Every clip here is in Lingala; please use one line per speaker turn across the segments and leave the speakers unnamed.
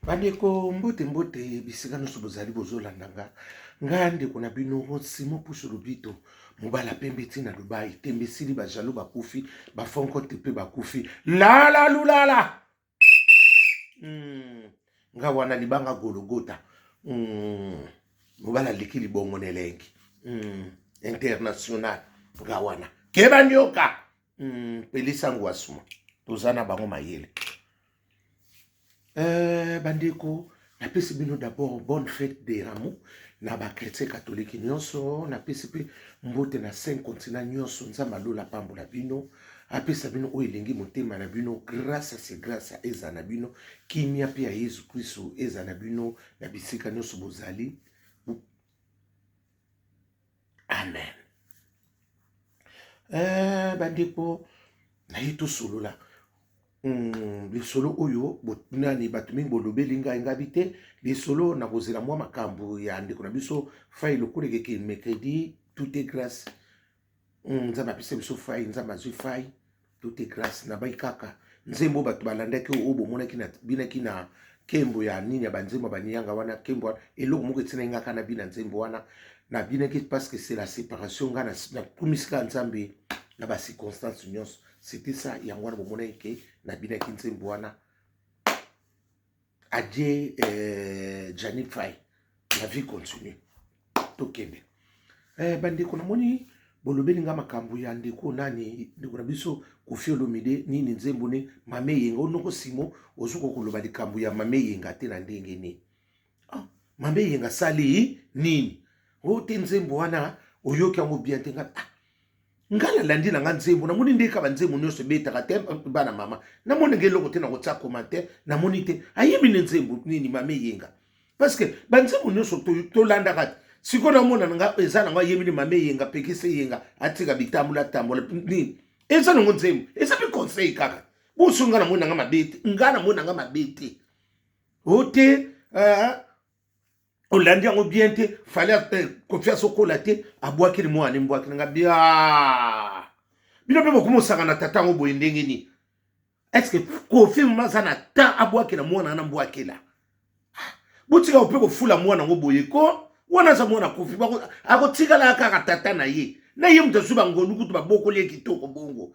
Bandeko mbote mbote bisika nyonso bozali bozolanda nga nga ndeko na bino Simon Pusu Lobito mobala pembe ti na Dubai tembe esili ba jaloux bakufi ba fonkote mpe bakufi lala lulala nga wana libanga gologota mobala aleki libongo na elengi international nga wana keba nioka pelisa ngwasuma toza na bango mayele. Bandeko, napesi bino d'abord bonne fête de Rameau na ba chrétien catholique nyonso. Napesi mpe mbote na cinq continent nyonso. Nzambe alola apambola bino, apesa bino oyo elingi motema na bino. Grâce à ce grâce eza na bino, kimia mpe ya Yesu Kristo eza na bino na bisika nyonso bozali. Amen. Bandeko, naye tosolola lisolo oyo nani bato mingi bolobeli ngai ngabi te lisolo. Nakozela mwa makambo ya ndeko na biso Fai lokola ekeke mercredi. Tout est grâce. Nzambe apesa biso Fai, Nzambe azwi Fai, tout est grâce. Nabai kaka nzembo bato balandaki oyo bomonaki na binaki na nkembo ya nini ya banzembo ya baniyanga wana. Nkembo wana eloko moko etinaki nga kaka na bina nzembo wana nabinaki parce que c'est la séparation. Nga nakumisi kaka Nzambe na bacirconstance nyonso, c'était ça. Yango wana bomonaki ke nabinaki nzembo wana. Adieu Jani Fai, la vie continue, tokende. Bandeko, namoni bolobeli nga makambo ya ndeko nani, ndeko na biso Kofi Olomide, nini nzembo ne Mame Yenga. Onoko Simo ozokoka koloba likambo ya Mame Yenga te na ndenge nini? Ah, Mame Yenga asali nini? O te nzembo wana oyoki yango bien te. Nga ah, nga nalandi na nga nzembo, namoni nde kaka banzembo nyonso ebetaka te. Bana mama, namoni nga eloko te na kotia commentaire. Namoni te ayembi nde nzembo nini Mame Yenga, parce que banzembo nyonso tolandaka te. Sikoyo namona na nga eza nango ayembi nde Mame Yenga, pekisa Yenga atika bitambola tambola nini. Eza nango nzembo, eza mpe conseil kaka boso. Nga namoni nanga mabe te, nga namoni nanga mabe te. O te olandi yango bien te. Fale Kofi azokola te, abwakeli mwana mbwakeli nga bia. Bino mpe bokomosaka na tata yango boye ndenge nini? Est ce que Kofi mama aza na temps abwakela mwana wana mbwakela? Botika mpe kofula mwana yango boye ko. Wana aza mwana Kofi, akotikala kaka tata na ye na ye moto azwi bangolu kutu babokoli ye kitoko bongo.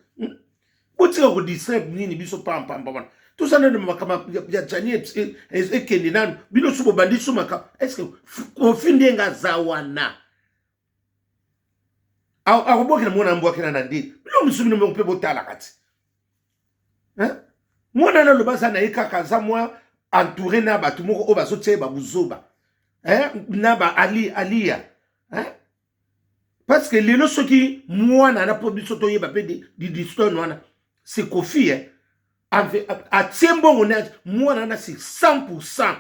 Botika kodistraire nini biso pampamba wana. Toza nano makambo ya Jani ekende nanu. Bino so bobandi so makambo. Est ce que Kofi ndenge aza wana akobwakela mwana mbwakela na ndeni? Bino mosusu, bino moko mpe botalaka ti mwana naloba aza na ye kaka, aza mwa entouré na bato moko oyo bazotia ye babuzoba na ba ali alia, parce que lelo soki mwana na mpo biso toyeba mpe didistone wana, c'est Kofi atie mbongo na mwana wana, c'est 100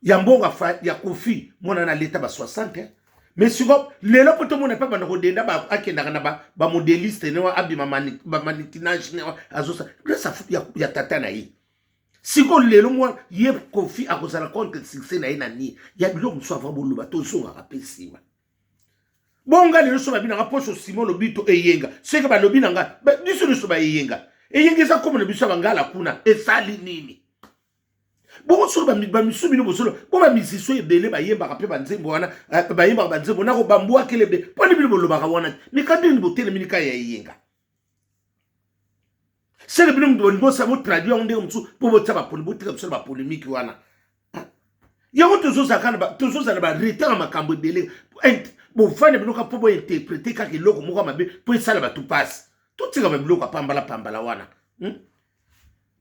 ya mbongo ya Kofi. Mwana na aleta ba 60. Mais siko lelo mpo tomona mpe banda kodenda, akendaka na bamodeliste ne abima bamannequinage ne azosa grâce ya tata na ye. Siko lelo mwa ye Kofi akozala contre succès na ye na nini ya biloko mosusu. Avant boloba, tozongaka mpe nsima bonga. Lelo so babi nanga mposo Simon Lobito eyenga, soki balobi na nga biso nyonso baeyenga, eyenga eza komona biso ya bangala kuna esali nini bongo? Soki bamisu bino bosolo mpo bamisisio ebele bayembaka mpe banzembo wana, bayembaka banzembo nako bambwakele ebele, mpo nini bino bolobaka wana te? Mikandi nini botelemi ka ya eyenga? Seke bino moto bolingi osala botraduire yango ndenge mosusu mpo botia bapoli. Botika biso na bapolémique wana. Yango tozozala baretard ya makambo ebele. Bofanda bino kaka mpo bointerpréter kaka eloko moko ya mabe mpo esala bato mpasi. Totika babiloko ya pambala pambala wana.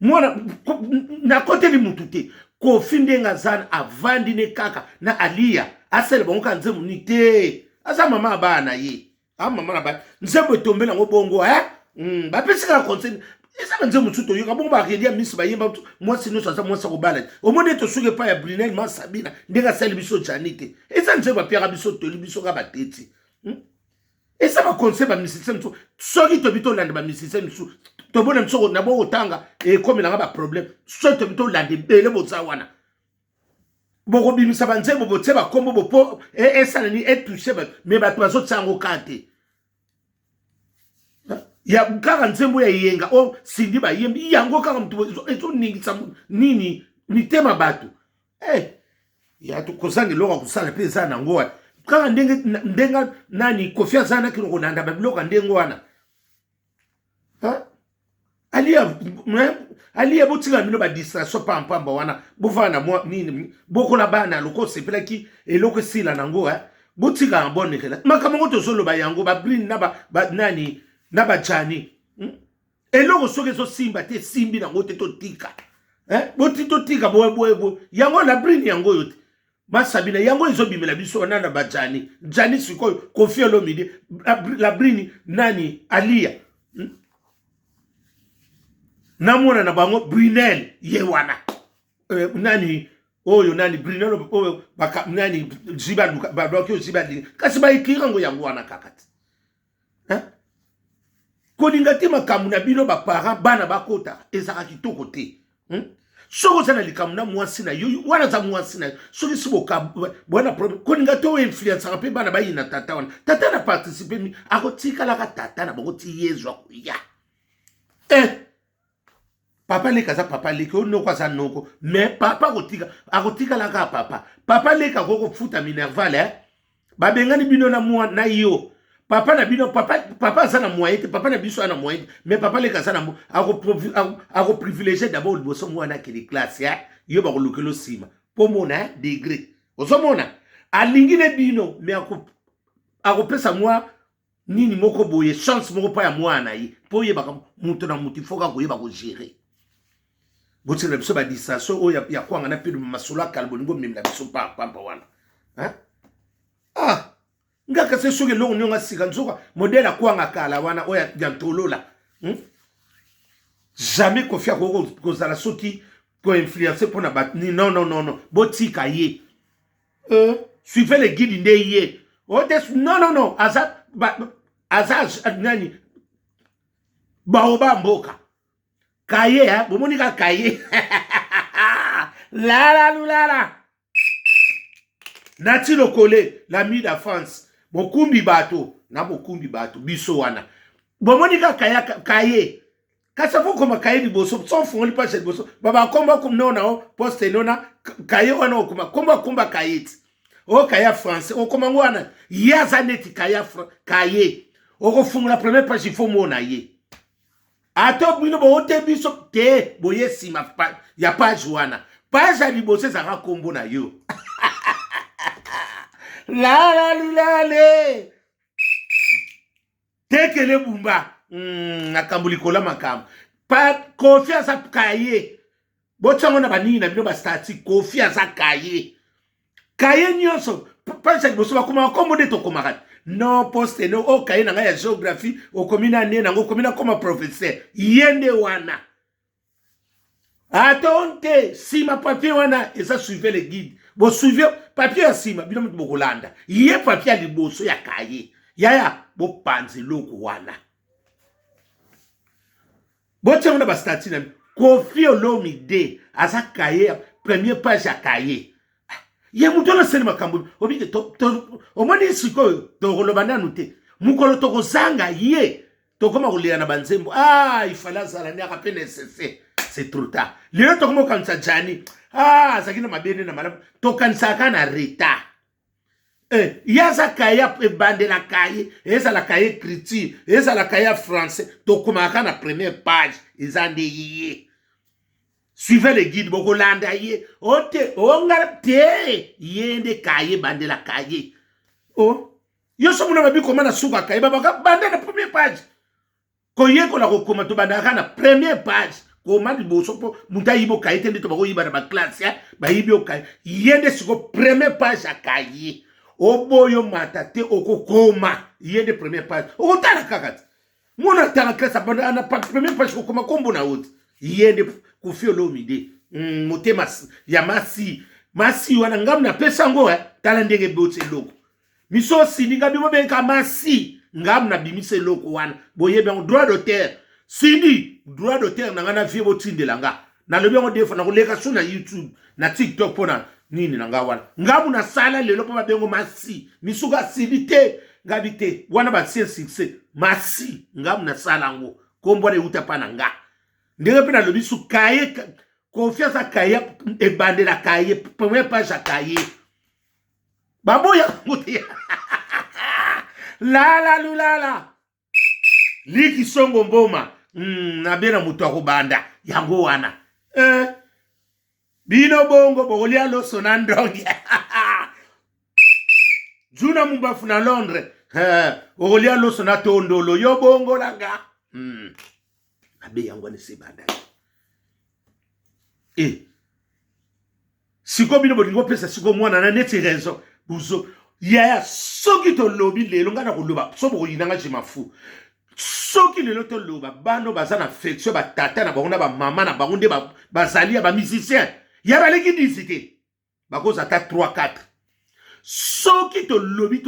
Mwana nakoteli mutu te. Kofi ndenge aza avandi ne kaka na Alia, asala bango kaka nzembo nini te. Aza mama ya bana na ye, a mama na bana. Nzembo etombeli yango bongo, bapesi kaka conseil. Eza na nzembo mosusu toyoka bongo baredi ya misi bayemba mwasi nyonso aza mwasi akobala te. Omoni ete soki epai ya Brunel ma Sabina ndenge asali biso Jani te, eza nzembo apiaka biso toli biso kaka bateti. Eza baconseil bamusicien mosusu. Soki tobi tolanda bamusicien mosusu, tobona biso na bo kotanga ekomelanga baproblème. Soki tobi tolanda ebele boza wana, bokobimisa banzembo, botie bakombo bo esala nini, etouche bato, mais bato bazotia yango ka te. Ya kaka nzembo ya eyenga o Sindi bayembi yango kaka moto ezoningisa nini. Mitema bato eh, ya kozanga eloko ya kosala mpe eza nango wana kaka ndenge ndenge nani Kofi aza naki kolanda babiloko ya ndenge wana. Alia, alia, botika bino badistraction pampamba wana. Bovanda na mwa nini, bokola bana loko osepelaki eloko esila nango. Botika na bonne relation. Makambo yango tozoloba yango, babrine na ba, nani na bajani, Eloko soki ezosimba te, esimbi nango te, totika. Boti totika boye boye boye. Yango na brine yango oyo te, masabina yango ezobimela biso wana na bajani jani. Sikoyo Kofi Olomide, la brine, nani, Alia, Namona na bango Brunel ye wana, nani oyo, nani, Brunel oyo baka, nani ziba balwaki oyo ziba, kasi baekiri yango yango wana kaka te. Kolinga te makambo na bino baparent, bana bakota, ezalaka kitoko te, Soki oza na likambo na mwasi na yo, wana aza mwasi na yo, soki si bwana problème, kolinga te oyo influençaka mpe bana bayina tata wana. Tata na participe mi akotikalaka tata na bango ti Yezu akoya. Papa leki aza papa leki, oyo noko aza noko, mais papa akotika, akotikalaka papa. Papa leki akoki kofuta minerval, eh? Babengani bino na mwa na yo papa na bino. Papa, papa aza na moyen te, papa na biso aza na moyen te, mais papa leki aza na akoprivilégie d'abord liboso mwana akende classe ya yo, bakolukela nsima mpo mona degré. Ozomona, alingi ne bino, mais akopesa mwa nini moko boye, chance moko mpa ya mwana na ye, mpo oyebaka moto na moto ifoka koyeba kogérer. Botikela biso badistraction oyo ya kwanga na mpe masolo akala, bolingi omemela biso pampampa wana. Ah, nga kasi soki eloko nionga sika, nzoka modèle akwanga kala wana oyo ya ntolola, Jamais Kofi akoki kozala soki koinfluence mpona bato. Non, non, non, non, botika ye. Suivez le guide nde ye ote. Non, non, non, aza ba, aza nani, baoba mboka kaye. Bomoni kaka kaye lala lulala nati lokole l'ami d'enfance, bokumbi bato na bokumbi bato biso wana. Bomoni kaka kaye, kasi afo koma kaye liboso. So ofungoli page ya liboso, babakomba nona o poste nona kaye wana, okoma komba komba kaye ti o kaye ya français, okoma ngo wana. Ye aza neti kaye, kaye okofungola première page, il faut mona ye. Ata bino boote biso te, boye nsima ya page wana, page ya liboso ezalaka nkombo na yo. Lalalulale tekele bumba, makambo likolo ya makambo. Kofi aza kaye, botiango na banini na bino bastati. Kofi aza kaye, kaye nyonso page ya liboso bakomaka nkombo nde tokomaka non poste no oyo kaye na ngai ya géographie, okomi na nde nango, okomi na koma professeur, ye nde wana. Ata te nsima papier wana eza suivez le guide. Bosuive papier ya nsima, bino moto bokolanda ye. Papier ya liboso ya kaye, yaya, bopanza eloko wana, botiango na bastati na Kofi Olomide aza kaye, première page ya kaye. Ye moto wana asali makambo obike. Omoni sikoyo, tokoloba nanu te, mokolo tokozanga ye, tokoma kolela na banzembo: "Ah, ifale azala nde aka mpe nécessaire." C'est trop tard. Lelo tokoma kokanisa Jani, ah, azalaki na mabe nde na malamu, tokanisaka na retard. Ye aza kaye, ebandela kaye, ezala kaye écriture, ezala kaye ya français, tokomaka na première page eza nde ye. Suivez le guide, bokolanda ye o te, onga te, ye nde kaye, bandela kaye. O yo so mona babi koma na suka kaye, babaka banda na première page. Koyekola kokoma, tobandaka na première page. Koma liboso mpo moto ayibi okaye te, nde to bakoyiba na baklasse, bayibi okaye. Ye nde siko première page ya kaye. Oboyo mata te, okokoma ye nde première page. Okotala kaka te, mwana atanga classe, na première page kokoma kombo na yo te. Ye nde Kofi Olomide. Motema ya masi masi wana, ngambu napesa yango. Tala ndenge eboti eloko miso osili. Nga bino bobengaka masi, ngambu nabimisa eloko wana, boyebi yango. Droit d'auteur sindi, droit d'auteur na nga na vie, botindela nga. Nalobi yango defa, nakoleka so na YouTube, na TikTok, mpo na nini na nga wana. Ngambu nasala lelo mpo babengo masi misuka asili te, ngabi te wana batie succès masi. Ngambu nasala yango, kombo wana euta mpa na nga. Ndenge mpe nalobi su kaye. Koffi aza kaye ebandela kaye première page ya kaye baboya yango te. Lala lulala liki songo mboma nabe na moto akobanda yango wana eh. Bino bongo bokolia loso na ndongi. Juna Mumbafu na Londres eh, okolia loso na tondolo yo bongo na nga. Mabe yango wana esi ebandaki. E sikoyo bino bolingi opesa sikoyo mwana na neti raison buzo yaya. Soki tolobi lelo, ngai na koloba so bokoyina nga, je m'en fous. Soki lelo toloba bano baza na affection, batata na bango na bamama na bango nde bazali ya bamusicien ya baleki 10 te, bakozwa ata 3 4. Soki tolobi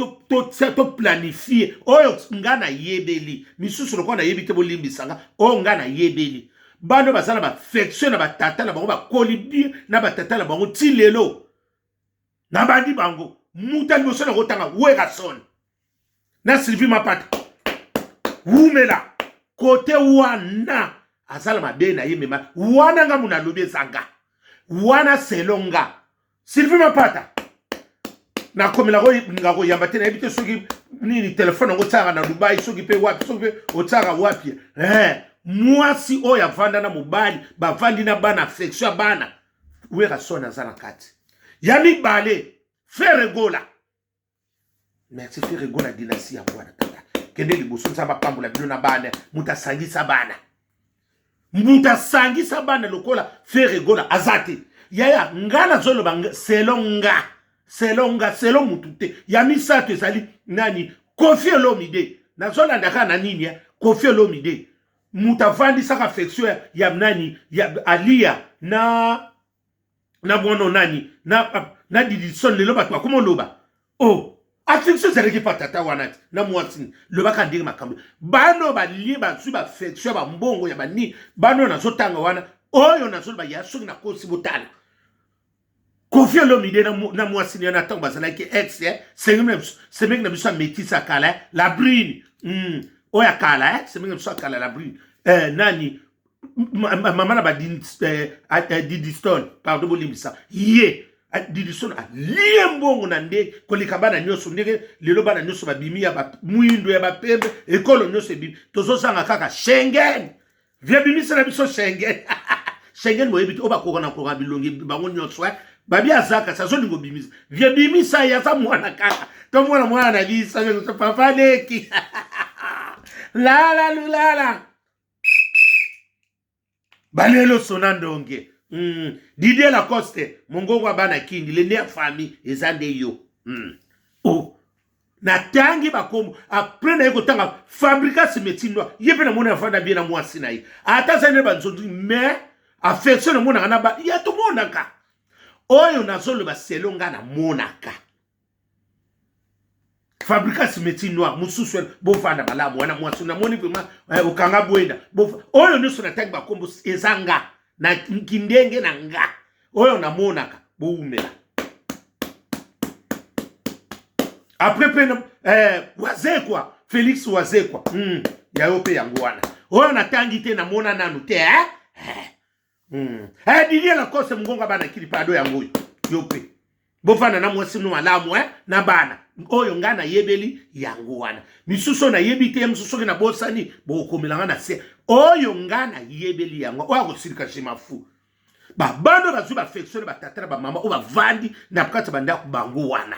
toplanifie oyo nga nayebeli, misusu lokola nayebi te, bolimbisanga. Oyo nga nayebeli, bano baza na baaffection na batata na bango, bakoli bien na batata na bango ti lelo, nabandi bango muta liboso na kotanga Werrason na Sylvie Mapata. Wumela kote wana, azala mabe na ye mema wana, nga muna alobi eza nga wana selo nga Sylvie Mapata nakomela nga koyamba te. Nayebi te soki nini telefone yango otiaka na Dubai, soki mpe wapi, soki mpe otiaka wapi eh, mwasi oyo avanda na mobali, bavandi na bana, affection ya bana, Werrason aza na kati ya mibale. Ferre Gola, merci Ferre Gola, dynastie yango wana. Tata kende liboso, Nzambe apambola bino na bana. Moto asangisa bana, moto asangisa bana lokola Ferre Gola aza te. Yaya, nga nazoloba selo nga, selo nga, selo mutu te. Ya misato ezali nani? Koffi Olomide. Nazolanda kaka na nini? Koffi Olomide moto avandisaka affection ya nani, ya Alia na mwana nani na Didison. Lelo bato bakoma oloba oh, affection ezalaki pa tata wana te na mwasi. Lobaka ndenge makambo bano balie, bazwi baaffection ya bambongo ya banini. Bano nazotanga wana, oyo nazoloba ya soki nakosi, botala Koffi Olomide na mwasi na ntango bazalaki ex semeki na biso ya métis ya kala, la brune, oyo ya kala, semeki na biso ya kala, la brune, nani, mama na badidistone, pardon, bolimbisa ye. Didistone alie mbongo na nde koleka bana nyonso. Ndenge lelo bana nyonso babimi ya mwindo, ya bapembe, ekolo nyonso ebimi, tozozanga kaka Schengen. Vie bimisa na biso Schengen. Schengen boyebi te, oyo bakoka na koka bilongi bango nyonso babi aza, kasi azolinga obimisa. Vie bimisa ye, aza mwana kaka to mwana mwana na biso, papa leki lala lulala balelo sona ndonge. Didier Lacoste, mongongo ya bana kindi lende ya famille eza nde yo. Oh. Natangi bakombo, après naye kotanga Fabregas Métis Noir. Ye mpe namoni afanda bien na mwasi na ye, ata azali na banzonzi, mais affection namonaka na ba ya tomonaka. Oyo nazoloba selo nga namonaka Fabregas Métis Noir mosusu, bovanda malamu wana mwasi namoni vraiment okanga bwenda. Oyo nyonso natangi bakombo eza nga na kindenge na nga oyo namonaka, bowumela. Après mpe Wazekwa, Félix Wazekwa, yayo mpe yango wana. Oyo natangi te, namona nanu te, eh? Eh. Eh, Didier Lacoste, mongongo bana kili, pado yango oyo yo mpe bofanda na mwasi no malamu, eh? Na bana oyo ngai nayebeli yango wana. Misusu oyo nayebi te, mosusu soki nabosani bokokomela nga na se. Oyo ngai nayebeli yango, oyo akosilika, je m'en fous. Babano bazwi baaffection na batata na bamama oyo bavandi na kati ya bandako bango wana.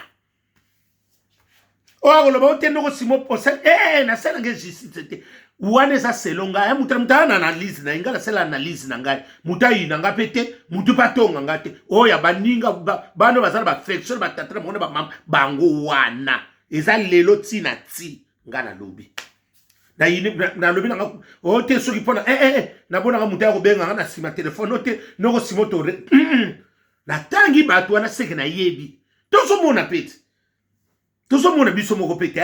Oyo akoloba ote ndoko simo posel nasalanga justice te, wana eza selo ngai. Moto moto aya na analyse na ye, ngai nasala analyse na ngai. Moto ayina nga mpe te, motu mpe atonga nga te. Oyo ya baninga bano baza na baaffection na batata na bango na bamama bango wana, eza lelo ntina ti ngai nalobi, nalobi nanga oyo te. Soki mpona nabonaka moto ya kobenga nga na nsima telefone oyo te, noko simo to natangi bato wana, seke nayebi. Tozomona mpe te, tozomona biso moko mpe te.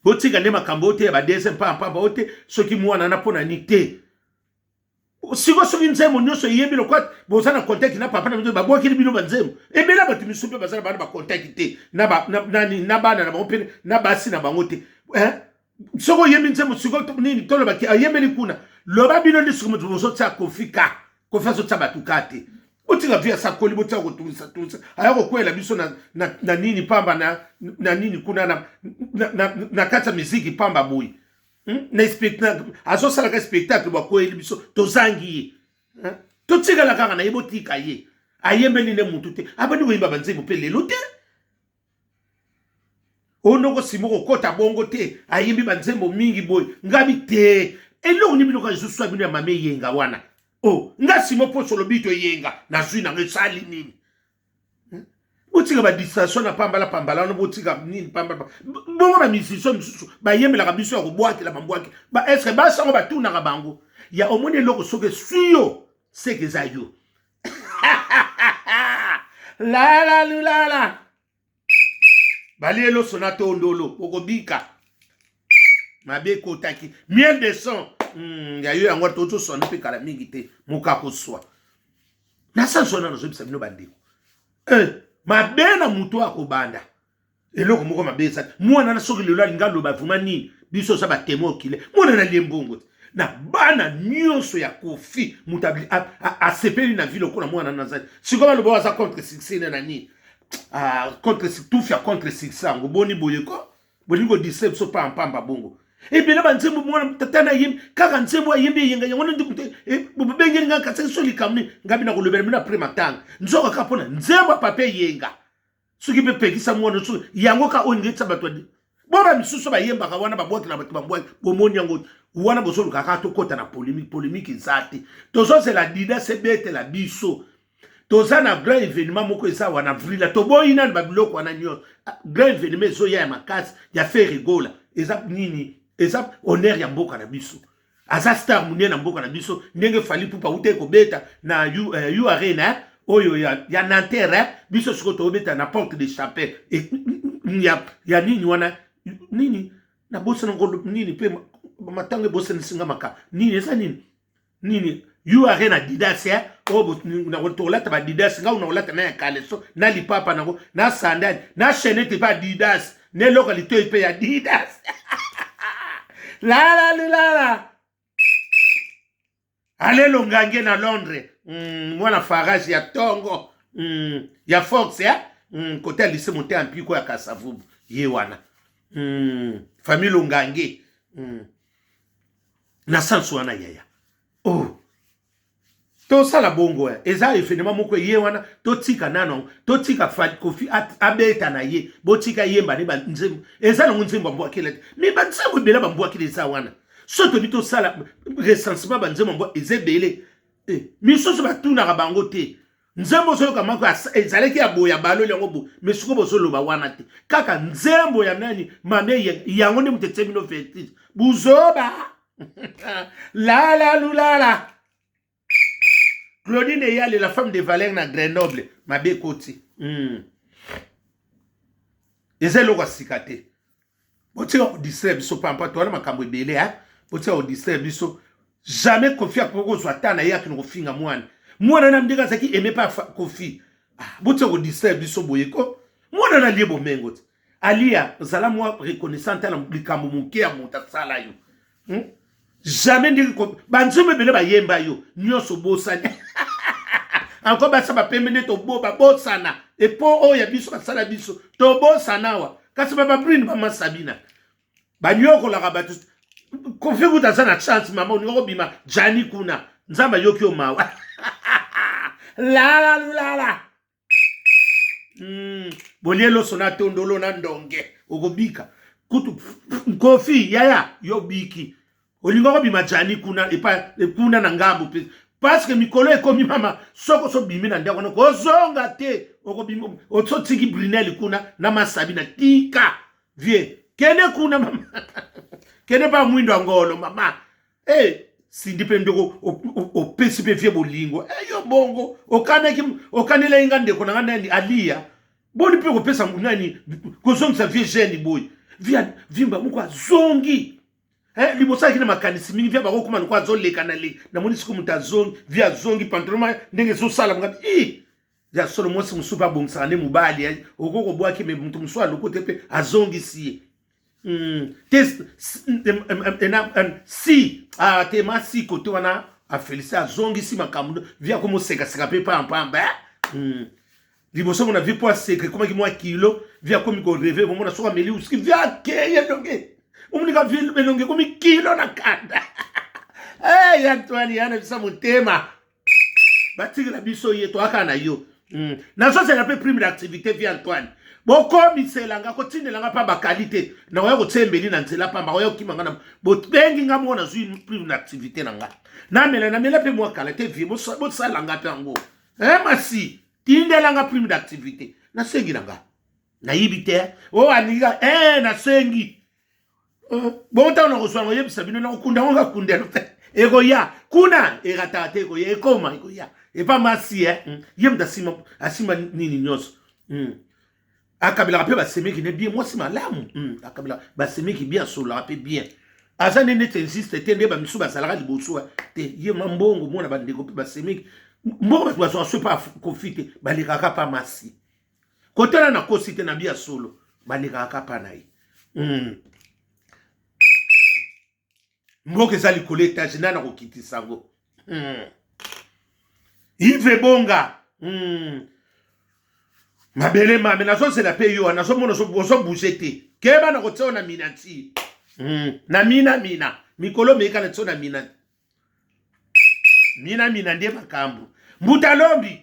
Botika nde makambo oyo te ya badeuxième pampamba oyo te. Soki mwana na mpo na nini te, siko soki nzembo nyonso eyebi lokwa boza na contact na papa na bino, babwakeli bino banzembo ebele. Bato misusu mpe baza na bana bacontact te na bana na bango mpe na basi na bango te. Soki oyembi nzembo sikoyo nini, tolobaki ayembeli kuna, loba bino nde sikoyo moto bozotia Kofi ka Kofi azotia bato ka te. Botika vi asakoli, botika kotungisa tungisa, aya kokwela biso na nini pamba na nini kuna na kati ya miziki pamba boye. Na spectacle azosalaka spectacle, bakweyeli biso, tozangi ye. Totikala kaka na ye, botika ye, ayembeli nde mutu te, abandi koyemba banzembo mpe lelo te. Oyo ndoko simo kokɔta bongo te, ayembi banzembo mingi boye, ngabi te. Eloko nini biloko ezoswa bino ya mame eyenga wana? O oh, nga simo mposo olobi to eyenga nazwi nango esali nini? Botika badistraction na pambala pambala wana, botika nini pambala bongo. Bamusicien mosusu bayembelaka biso ya kobwakela bambwaki ba eske basango batunaka bango ya omoni eloko soki eswi yo seke eza yo lala lulala balie loso na tondolo, okobika mabe ekotaki miel de son ya yo yango tozoswana mpe kala mingi te moka koswa na sanso wana. Nazobisa bino bandeko, mabe na moto akobanda eloko moko mabe eza mwana na soki lelo alingi aloba vraiment nini, biso oza batémoin okile mwana na lie mbongo te na bana nyonso ya Kofi. Moto asepeli na vie lokola mwana nazali sikoyo, baloba aza contre succès na nini, contre tufi ya contre succès yango. Boni boye ko, bolingi kodistraire biso pampamba bongo. Ebele banzembo mwana tata na yembi, kaka nzembo ayembi eyenga yango nde bobengeli nga kasi so likambo nini, ngabi na kolobela bino après matanga. Nzoka kaka mpona nzembo ya papa eyenga, soki mpe pekisa mwana soki yango ka oyo ngetisa bato bo bamisusu bayembaka wana, babwakela bato bambwaki, bomoni yango wana. Bozoluka kaka tokɔta na polémique. Polémique eza te, tozozela Adidas ebetela biso. Toza na grand événement moko eza wana avril, toboyi nani babiloko wana nyonso. Grand événement ezoya ya makasi ya Ferre Gola eza nini? Eza honneur ya mboka na biso, aza star monene na mboka na biso. Ndenge Fally Ipupa auti kobeta na U Arena oyo ya Nanterre, biso sikoyo tobeta na Porte de Chapelle ya nini wana, nini nabosana nini mpe matango ebosanisinga maka nini eza nini nini, U Arena Adidas oyo tokolata baadidas, ngai nakolata na ya caleçon na lipapa nango na sandale na chaînette mpe Adidas na eloko litoi mpe ya Adidas. Lala lulala alelo ngange na Londres, mwana farage ya tongo, ya Fox, kote ya lycée mote ya mpiko ya Kasavubu, ye wana, famille Longange, na sansu wana yaya. Oh, tosala bongo ya eza événement moko ye wana, totika nano, totika Kofi abeta na ye, botika yemba ne banzembo eza nango nzembo ambwakela te, mais banzembo ebele bambwakela eza wana. So tobi tosala recensement, banzembo mbwa eza ebele, misusu batunaka bango te. Nzembo ozoyoka moko ezalaki ya boye ya baloli yango boye, mais sikoyo bozoloba wana te, kaka nzembo ya nani mame yango nde moto etie bino vertige buzoba. Lala lulala Claudine Eyale, la femme de Valère na Grenoble, mabe ekoti. Eza eloko ya sika te, botika kodistraire biso pampa, towana makambo ebele, eh? Botika kodistraire biso. Jamais Kofi akoki kozwa ta na ye akende kofinga mwana mwana na ndenge azalaki aimé pa Kofi. Ah, botika kodistraire biso boye ko, mwana na lie bomengo te. Alia zala mwa reconnaissant na likambo moke ya moto asala yo, Jamais ndenge banzembo ebele bayemba yo nyonso bosani encore basa bapembe nde babosana epo oyo ya biso basala biso tobosana awa. Kasi bababrine bamasabina banyokolaka bato. Kofi kuta aza na chance, mama olinga kobima jani kuna, Nzambe ayoki yo mawa. Lala lulala, bolie loso na tondolo na ndonge, okobika kutu. Kofi yaya, yo biki olinga kobima jani kuna epa kuna na ngambo mpe, parce que mikolo ekomi mama, soko osobimi na ndako wana kozonga te, okobima osotiki Brinel kuna na masabi na tika vie, kende kuna mama, kende pa mwindo ya ngolo mama. Hey, sindi mpe ndeko opesi mpe vie bolingo. Hey, yo bongo okanaki okanelaki nga ndeko na nga nani Alia, boni mpe kopesa nani kozongisa vie jeune boye, vie vimba moko azongi. Liboso alaki na makanisi mingi, vie bakokoma lokola azoleka na leka, namoni sikoyo moto azongi, vie azongi pantalon ndenge ezosala nga i ya solo. Mwasi mosusu mpe abongisaka nde mobali, okoki kobwaki me moto mosusu aloko te mpe azongisi ye. Te si ah, te masi kote wana afelisi azongisi makambo vi akomosekaseka mpe pampamba eh? Liboso mona vi mpo aseka ekomaki mwa kilo, vi akomi koreve, bomona soki ameli uski vi akei elongi, omonika vi elongi ekomi kilo na kanda. Hey, Antoine yana bisa motema batikela biso ye toyaka na yo. Nazozela mpe prime d'activité. Vi Antoine, bokomisela nga, kotindela nga mpa bakali te, nakoya kotia embeli na nzela pamba, koya kokima nga na bobengi nga moko. Nazwi prime d'activité na nga, namela namela mpe mwa kala te. Vie bosala nga mpe yango, eh, masi tindela nga prime d'activité, nasengi na nga, nayibi te oyo alingi eh, nasengi. Bongo ntango nakozwa yango, oyebisa bino, nakokunda yango, kakundelo te, ekoya kuna, erataka te, ekoya, ekoma, ekoya epa masi e ye moto asimba, asimba nini nyonso. Akabelaka mpe basemeki ne bien, mwasi malamu. Akabelaka basemeki bien, asololaka mpe bien, aza nde neti insiste te nde bamisu bazalaka liboso te. Ye ma mbongo mona bandeko mpe basemeki mbongo, bato bazwaka so epa Kofi te, balekaka pa masi kotala na kosi te na bi ya solo, balekaka pa na ye. Mboka eza likolo etage, nani akokitisa yango? Ive Bonga. Mabele mame, nazozela mpe yo, nazomona ozobouge te, keba na kotia na mina ti. Na mina mina mikolo meyeka na tio na mina mina mina nde makambo. Mbuta lombi,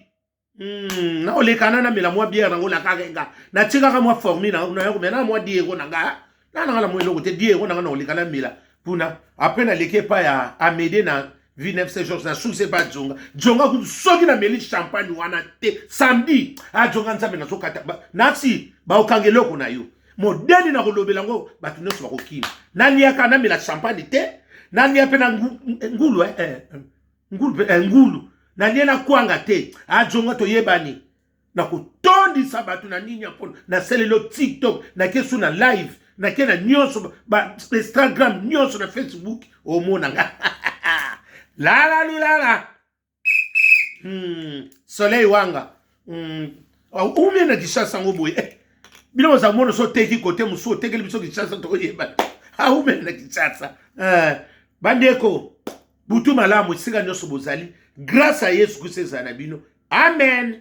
naolekana, namela mwa bière nango nakaka nga, natikaka mwa formule nayokomela na mwa diego na nga, nananga na mwa eloko te, diego nanga, naoleka namela kuna. Après naleki epai ya Amédée na Villeneuve Saint Georges, nasukisi epai ya Jonga. Jonga kutu, soki nameli champagne wana te samedi, ajonga Nzambe nazokata nasi baokanga eloko na yo modeli na kolobela yango, bato nyonso bakokima. Naliaka, namela champagne te, nalia mpe na ngulu, eh, eh, ngulu, eh, ngulu nalie na kwanga te. Ajonga toyebani na kotondisa bato na nini ya mpono, nasaleli TikTok, nake su na live, nake na nyonso ba Instagram nyonso, na Facebook, omona nga lala lulala. Soleil wanga. Umie na Kinshasa yango boye, eh. Bino boza mona so oteki kote mosusu, otekeli biso Kinshasa, toyeba aume na Kinshasa, eh. Bandeko, butu malamu esika nyonso bozali, grâce ya Yesu Kristo ezala na bino, amen.